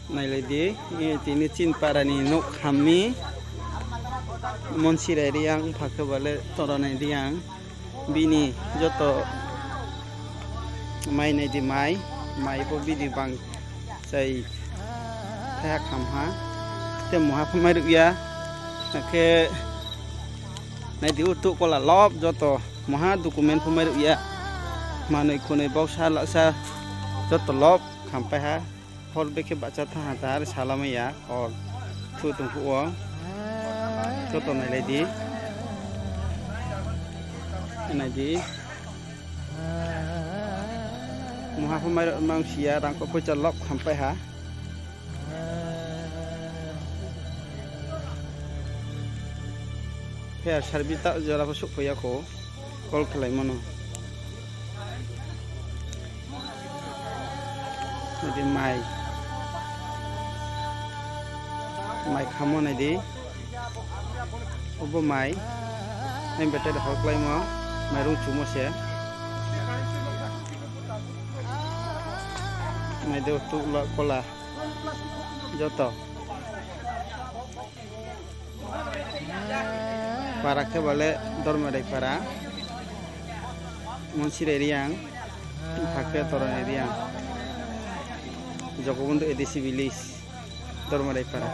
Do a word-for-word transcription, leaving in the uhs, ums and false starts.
Nailai di, e, tini Chinpara ni nok hamni Monsirai Reang, phakhe bale Toronai Reang. Bini joto mai nai di mai, mai bo bini bang chai thaya kham ha. Te moha pho mai rwya, hakhe nai di utu kola lop joto moha document pho mai rwya. Manwi khwnwi boksa laksa joto lop kham pai ha. Hor bekhe bacha tha ha tar salamaya hor thu tong phuo. Joto nailai di. Nai di. Moha pho mai mang siya rang ko poicha lok kham pai ha. Phe service ta jora pho suk phuya kho. Call khlai mano. Nai di mai. Mai khamo nai di. Obo mai. Ang better hol khlai mo. Mairung chumo se. Nai di tu la kola. Joto. Para khe bale Dormarai para, Monsirai Reang, phakhe Toronai Reang, Jogobondhu A D C village, Dormarai para.